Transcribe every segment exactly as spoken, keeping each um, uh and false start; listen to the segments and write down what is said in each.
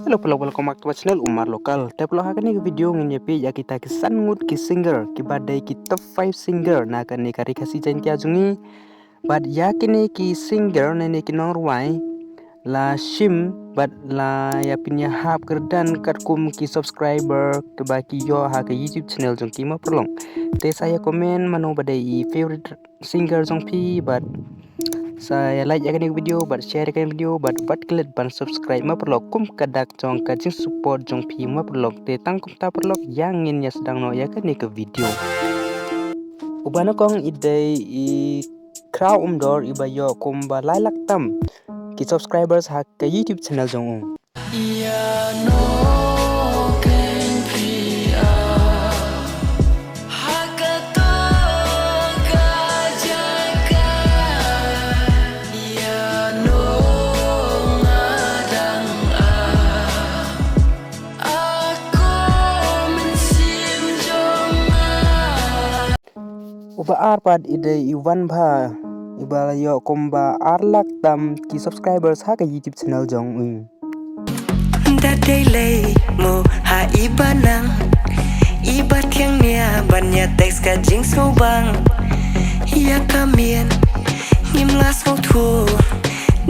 Hello paralok, welcome back to my channel Umar Local. Te paralok, ha kane ka video ngin ïa peit ïa kita ki san ngut ki singer kiba dei ki top five singer na kane ka Ri Khasi Jaiñtia jong ngi. Bad ïa kine ki singer ne ne ki nongrwai la shim bad la ïa pynïahap kyrdan katkum ki subscriber kiba ki ïoh ha ka YouTube channel jong ki, ma paralok. Te sa ïa comment mano ba dei i favorite singer jong phi bad sa ïa like ïa kane ka video bad share ïa kane ka video bad wat klet ban subscribe, ma paralok, kum ka dak jong ka jingsupport jong phi, ma paralok. Te tang kumta paralok, ïa ngin ïa sdang noh ïa kane ka video. Uba nyngkong i dei i Khraw Umdor, iba ïoh kumba lai lak tam ki subscribers ha ka YouTube channel jong u. Ïa no kren phi ah, ha kato ka jaka. Ïa no nga dang ah, ha ko mynsiem jong nga. Uba ar pat i dei i Wanbha, iba la ïoh kumba ar lak tam ki subscribers ha ka YouTube channel jong u. Da dei lei mo ha iba nang, iba thiang nia ban ïa text ka jingsngewbang. Ïa ka miet ngim la sngewthuh,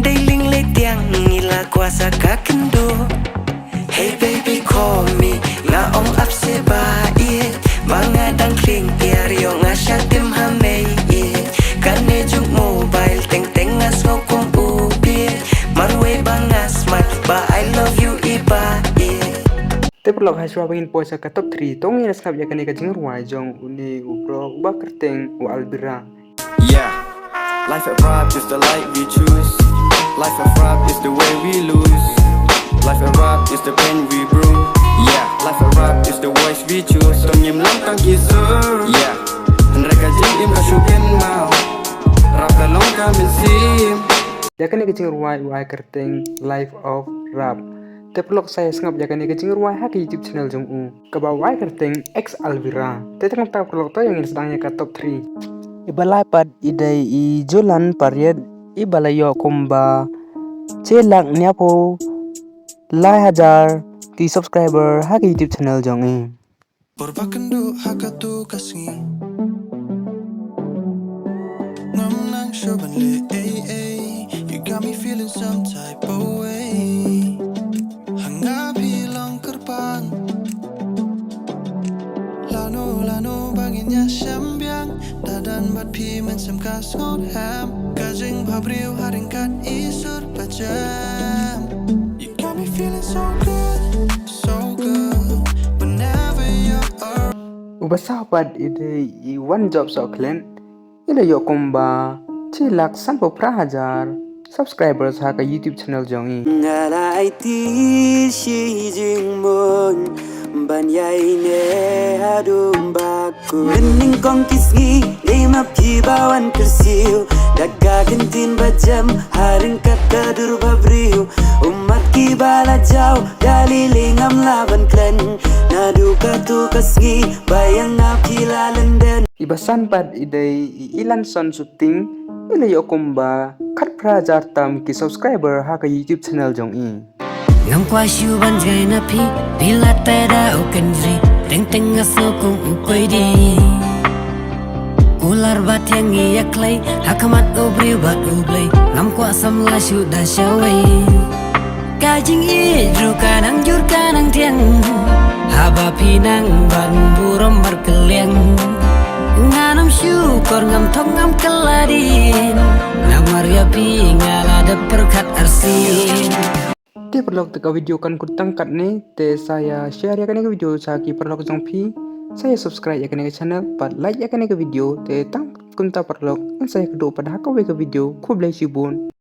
dei lieng lei tiang ngi la kwah sa ka kynduh. Hey baby, call me, nga ong ap se ba ïeit, ba nga dang khlieng tiar ïoh nga shah tim ha mei ïeit. Kane juk mobile teng teng nga sngew kum u bieit, marwei ba nga smile ba I love you iba ïeit. Te paralok, ha shuwa ba ngin poi sha ka top three, to ngin ïa sngap ïa kane ka jingrwai jong une u bro uba kyrteng u Alvira. Yeah. Life of rap is the life we choose. Life of rap is the way we lose. Life of rap is the pain we brew. Yeah. Life of rap is the voice we choose. To ngim long tang ki sur. Yeah. Hynrei ka jingim ka shu kynmaw. Rap ka long ka mynsiem. Ïa kane ka jingrwai u ai kyrteng Life of Rap. Te paralok, sa ïa sngap ïa kane ka jingrwai ha ka YouTube channel jong u, kaba u ai kyrteng Ex Alvira. Te tang kumta paralok, to ïa ngin sdang ïa ka top three. Iba lai pat i dei i Jolan Pariat, iba la ïoh kumba shi lak hynñiewphew lai hajar ki subscriber ha ka YouTube channel jong i. Por ba kynduh ha kato ka sngi, ngam nang shuh ban leh ei ei. You got me feeling some type of way. Ha nga phi long kyrpang. Lano lano ba ngin ïa shem biang, da don bad phi mynsiem ka sngewthuh. Ka jingbhabriew ha ryngkat i sur ba jem. You got me feeling so good, so good, whenever you're around. Uba saw pat i dei i Wanjop Sohkhlet, i la ïoh kumba shi lak sanphew phra hajar subscribers ha ka YouTube channel jong i. Nga la aiti shi jingmut ban ïaineh haduh ba kut. Mynnyngkong ki sngi dei ma phi ba wan kyrsiew, da ka ktien ba jem ha ryngkat ka dur ba briew. Ummat kiba la jaw da lei lei ngam lah ban klet, naduh kato ka sngi ba ïa nga phi la lyndet. Iba san pat i dei i Ilanson Suting, i la ïoh kumba khatphra hajar tam ki subscriber ha ka YouTube channel jong i. Ngam kwah shuh ban jngai na phi, phi la tei da u kynjri, teng teng nga sngew kum u koidi. Kular ba thiang ngi ïa khlei ha khmat u briew bad u Blei, ngam kwah samla shuh da shawei. Ka jingïeit ruh ka nang jur ka nang thiang, haba phi nang ban burom markylliang. Ngan ym shukor, ngam thok ngam kylla dien, namar ïa phi nga la dep pyrkhat arsien. Te paralok, te ka video kan kut tang katne, te sa ïa share ïa kane ka video sha ki paralok jong phi, sa ïa subscribe ïa kane ka channel bad like ïa kane ka video. Te tang kumta paralok, ngan sa ïakynduh pat ha kawei ka video. Khublei shibun.